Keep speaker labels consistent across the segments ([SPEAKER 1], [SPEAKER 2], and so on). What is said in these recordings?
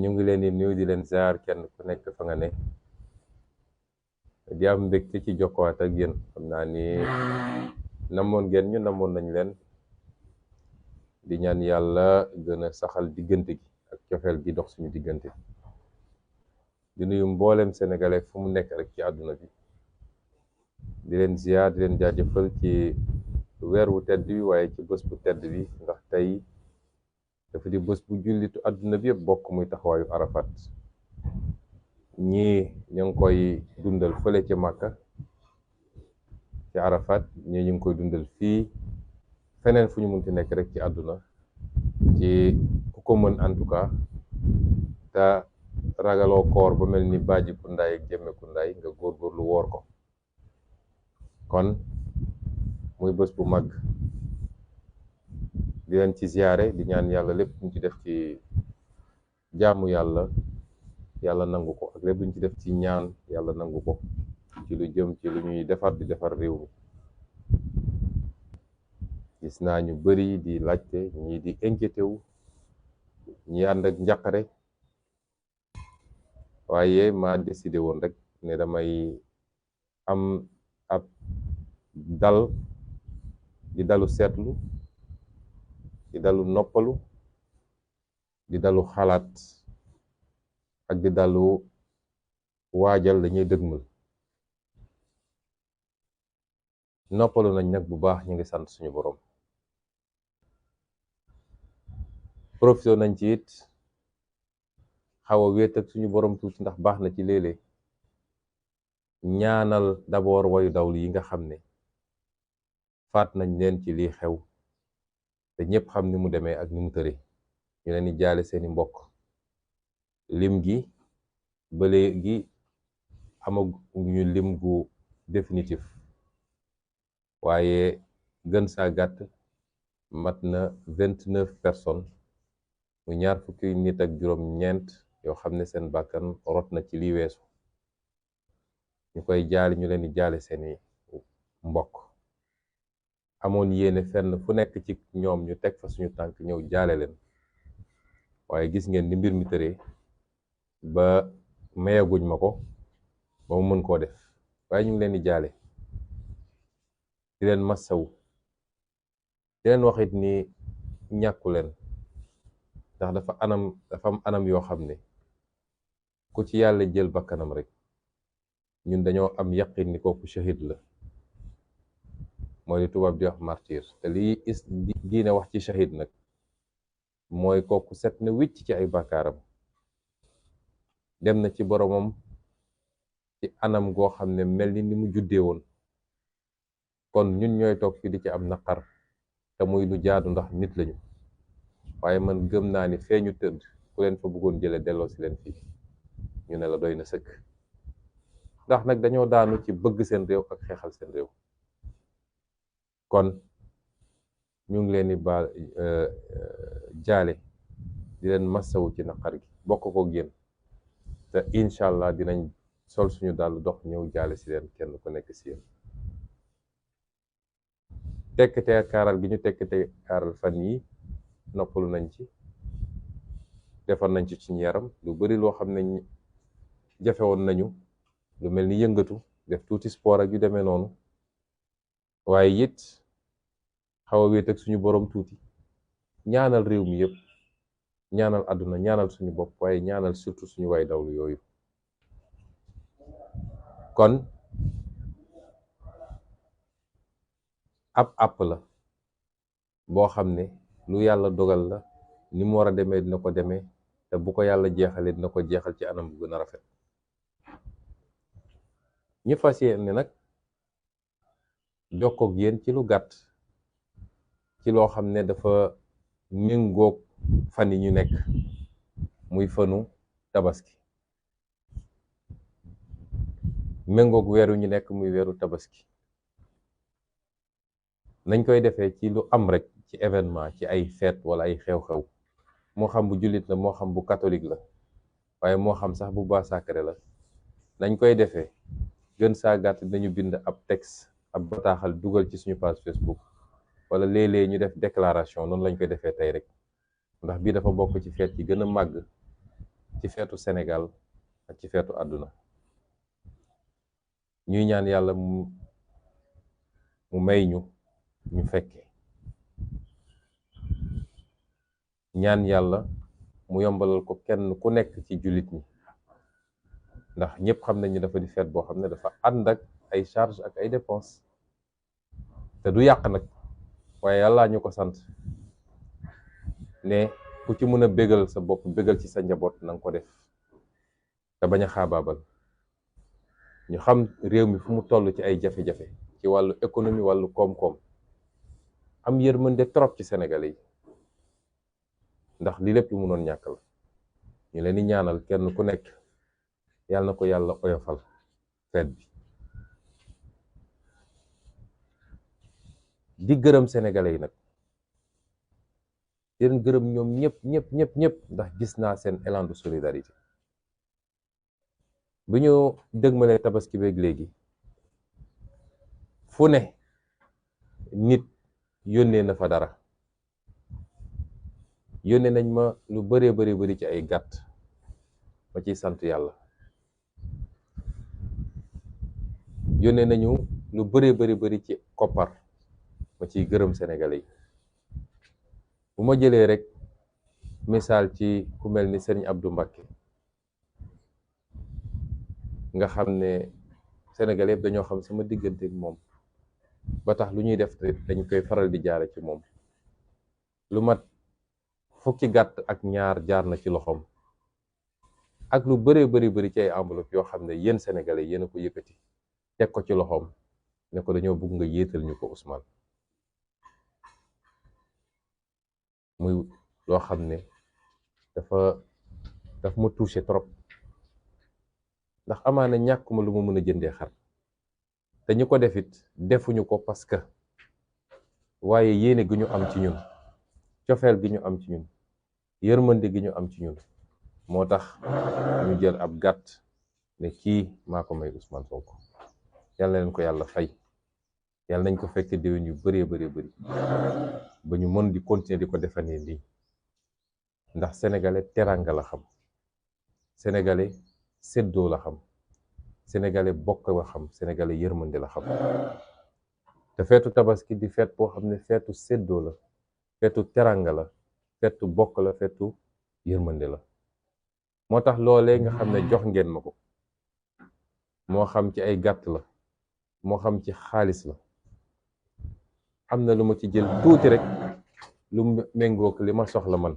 [SPEAKER 1] ñu ngi leen di nuyu di leen ziar kenn ku nekk fa nga ne di am mbégte ci jokkowaat ak yéen. xam naa ni namoon ngeen ñu namoon nañ leen di ñaan yàlla gën a saxal diggante gi ak cofeel gi dox suñu diggante di nuyu mboolem sénégalais fu mu nekk rek ci àdduna bi di leen ziar di leen jaajëfal ci weer wu tedd bi waaye ci bés bu tedd bi ndax tey dafa di bés bu jullitu àdduna bi yëpp bokk muy taxawaayu Arafat. ñii ñu ngi koy dundal fële ca Màkka ci Arafat, ñii ñu ngi koy dundal fii feneen fu ñu munti nekk rek ci àdduna ci ku ko mën en tout cas te ragaloo koor ba mel ni baaji ku ndaay ak jëmme ku ndaay nga góorgóorlu woor ko. kon muy bés bu mag di leen ci ziyaare di ñaan yàlla lépp luñ ci def ci jaamu yàlla yàlla nangu ko ak lépp luñ ci def ci ñaan yàlla nangu ko ci lu jëm ci lu ñuy defar di defar réew mi. gis naa ñu bari di laajte, ñii di inquiété wu, ñi ànd ak njàqare, waaye ma décidé woon rek ne damay am ab dal, di dalu seetlu, di dalu noppalu, di dalu xalaat ak di dalu waajal dañuy dëgmal. noppalu nañ nag bu baax, ñu ngi sant suñu borom. profité nañ ci it xaw a wéet ak suñu borom tuuti ndax baax na ci léeg-léeg ñaanal d'abord wayu dawlu yi nga xam ne faat nañ leen ci lii xew te ñëpp xam ni mu demee ak ni mu tëree. ñu leen di jaale seeni mbokk. lim gi ba léegi amaguñu lim gu définitif, waaye gën saa gàtt mat na 29 personnes mu ñaar fukki nit ak juróom ñeent yoo xam ne seen bakkan rot na ci lii weesu. ñu koy jaale, ñu leen di jaale seeni mbokk. amoon yéene fenn fu nekk ci ñoom ñu teg fa suñu tànk ñëw jaale leen, waaye gis ngeen ni mbir mi tëree ba mayaguñ ma ko ba mu mën koo def. waaye ñu ngi leen di jaale, di leen massawu, di leen waxit ni ñàkku leen, ndax dafa am anam yoo xam ne ku ci yàlla jël bakkanam rek ñun dañoo am yaqin ni kooku shahid la, mooy li tubaab di wax martyr. te lii diine wax ci shahid nag mooy kooku set na wicc ci ay bàkkaaram, dem na ci boromam ci anam goo xam ne mel ni mu juddee woon. kon ñun ñooy toog fi di ci am naqar te muy lu jaadu ndax nit lañu, waaye man gëm naa ni fee ñu tëdd ku leen fa bëggoon jële delloo si leen fii ñu ne la doy na sëkk. ndax nag dañoo daanu ci bëgg seen réew ak xeexal seen réew. kon ñu ngi leen di baal jaale, di leen massawu ci naqar gi, bokk ko génn te incha allah dinañ sol suñu dàll dox ñëw jaale si leen kenn ku nekk si yéen. tekkte kaaral gi ñu tekkte kaaral fan yi noppalu nañ ci, defar nañ ci suñu yaram lu bari loo xam ne jafewoon nañu, lu mel ni yëngatu, def tuuti sport ak yu demee noonu, waaye it xaw a wéet ak suñu borom tuuti, ñaanal réew mi yëpp, ñaanal àdduna, ñaanal suñu bopp, waaye ñaanal surtout suñu way dawlu yooyu. kon ab àpp la boo xam ne lu yàlla dogal la, ni mu war a demee dina ko demee, te bu ko yàlla jeexalee dina ko jeexal ci anam bu gën a rafet. ñu fas yéene nag jokkoog yéen ci lu gàtt ci loo xam ne dafa méngoog fan yi ñu nekk, muy fanu tabaski, méngoog weeru ñu nekk muy weeru tabaski. nañ koy defee ci lu am rek ci événement, ci ay fête wala ay xew-xew, moo xam bu jullit la, moo xam bu catholique la, waaye moo xam sax bu baa sacré la. nañ koy defee gën saa gàtt dañu bind ab texte, ab bataaxal dugal ci suñu page Facebook, wala léeg-léeg ñu def déclaration. noonu lañ koy defee tey rek, ndax bii dafa bokk ci fête yi gën a màgg ci feetu Sénégal ak ci feetu àdduna. ñuy ñaan yàlla mu may ñu fekke, ñaan yàlla mu yombalal ko kenn ku nekk ci jullit ñi, ndax ñëpp xam nañu dafa di feet boo xam ne dafa ànd ak ay charge ak ay dépenses te du yàq nag, waaye yàlla ñu ko sant ne ku ci mën a bégal sa bopp, bégal ci sa njaboot, na nga ko def te bañ a xaabaabal. ñu xam réew mi fu mu toll ci ay jafe-jafe ci wàllu économie, wàllu koom-koom, am yërmande trop ci Sénégalais yi, ndax li lépp lu mu noon ñàkk la. ñu leen di ñaanal kenn ku nekk yàlla na ko yàlla oyofal feet bi. di gërëm Sénégalais yi nag, di leen gërëm ñoom ñëpp ndax gis naa seen élan de solidarité. bu ñu dëgmalee tabaski beeg léegi fu ne nit yónnee na fa dara. yónnee nañ ma lu bëree bëri ci ay gàtt, ma ciy sant yàlla. yónnee nañu lu bëree bëri ci koppar, ma ciy gërëm Sénégalais yi. bu ma jëlee rek misaal ci ku mel ni Serigne Abdou Mbacké, nga xam ne Sénégalais yëpp dañoo xam sama diggante ak moom, ba tax lu ñuy def dañ koy faral di jaare ci moom. lu mat fukki gàtt ak ñaar jaar na ci loxoom, ak lu bëree bëri ci ay enveloppe yoo xam ne yéen Sénégalais yéen a ko yëkkati teg ko ci loxoom ne ko dañoo bëgg nga yéetal ñu ko Ousmane. muy loo xam ne daf ma touché trop, ndax amaana ñàkkuma lu ma mën a jëndee xar, te ñu ko defit defuñu ko parce que, waaye yéene gi ñu am ci ñun, cofeel gi ñu am ci ñun, yërmande gi ñu am ci ñun, moo tax ñu jël ab gàtt ne kii maa ko may Ousmane Sonko. yàlla leen ko yàlla fay, yàlla nañ ko fekk déwén yu bëree bëri ba ñu mën di continuer di ko defanee nii, ndax sénégalais teranga la xam, sénégalais séddoo la xam, sénégalais bokk la xam, sénégalais yërmande la xam. te feetu tabaski di feet boo xam ne feetu séddoo la, feetu teranga la, feetu bokk la, feetu yërmande la. moo tax loolee nga xam ne jox ngeen ma ko, moo xam ci ay gàtt la, moo xam ci xaalis la, am na lu ma ci jël tuuti rek lu méngook li ma soxla man,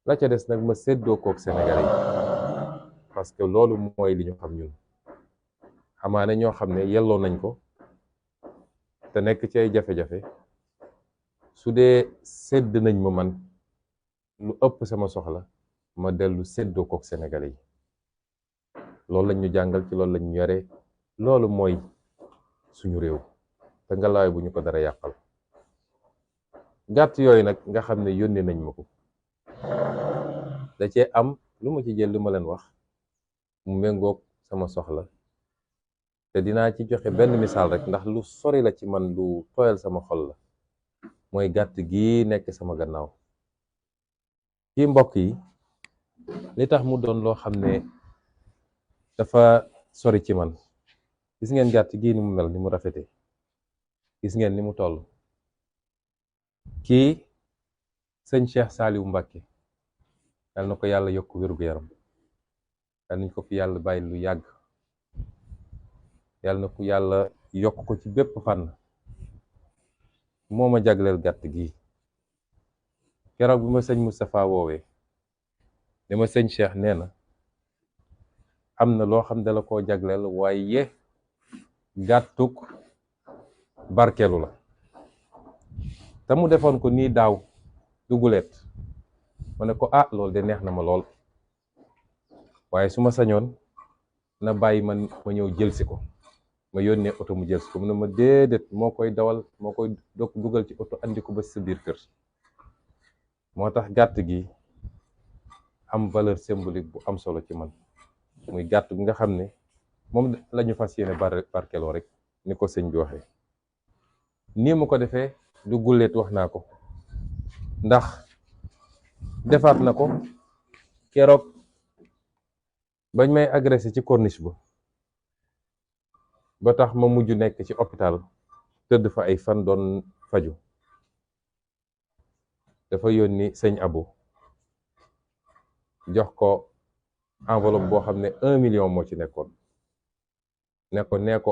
[SPEAKER 1] la ca des nag ma séddoo kook Sénégalais yi, parce que loolu mooy li ñu xam ñun. amaana ñoo xam ne yelloo nañ ko te nekk ci ay jafe-jafe, su dee sédd nañ ma man lu ëpp sama soxla, ma dellu séddoo kook Sénégalais yi. loolu lañ ñu jàngal, ci loolu lañ ñu yare, loolu mooy suñu réew, te ngalaay bu ñu ko dara yàqal. gàtt yooyu nag nga xam ne yónnee nañ ma ko, da cee am lu ma ci jël, lu ma leen wax mu méngoog sama soxla, te dinaa ci joxe benn misaal rek ndax lu sori la ci man, lu tooyal sama xol la. mooy gàtt gi nekk sama gannaaw. ci mbokk yi, li tax mu doon loo xam ne dafa sori ci man, gis ngeen gàtt gii ni mu mel, ni mu rafete, gis ngeen ni mu toll. kii sëñ Cheikh Saliou Mbacké, yal na ko yàlla yokk wér-gu-yaram, yal nañ ko fi yàlla bàyyi lu yàgg, yal na ko yàlla yokk ko ci bépp fànn. moo ma jagleel gàtt gi. keroog bi ma sëñ Moustapha woowee ne ma sëñ Cheikh nee na am na loo xam ne la koo jagleel, waaye gàttuk barkeelu la, te mu defoon ko nii daaw duguleet. ma ne ko loolu de neex na ma lool, waaye su ma sañoon na bàyyi man ma ñëw jëlsi ko, ma yónnee oto mu jëlsi ko. mu ne ma déedéet, moo koy dawal, moo koy dugal ci oto andi ko ba sa biir kër. moo tax gàtt gi am valeur symbolique bu am solo ci man, muy gàtt gi nga xam ne moom lañu fas yéene barkeloo rek, ni ko sëñ bi waxee. nii mu ko defee du gulleet, wax naa ko, ndax defaat na ko keroog bañ may agressé ci corniche ba tax ma mujj nekk ci hôpital tëdd fa ay fan doon faju dafa yónni sëñ Abu jox ko enveloppe boo xam ne 1 million moo ci nekkoon ne ko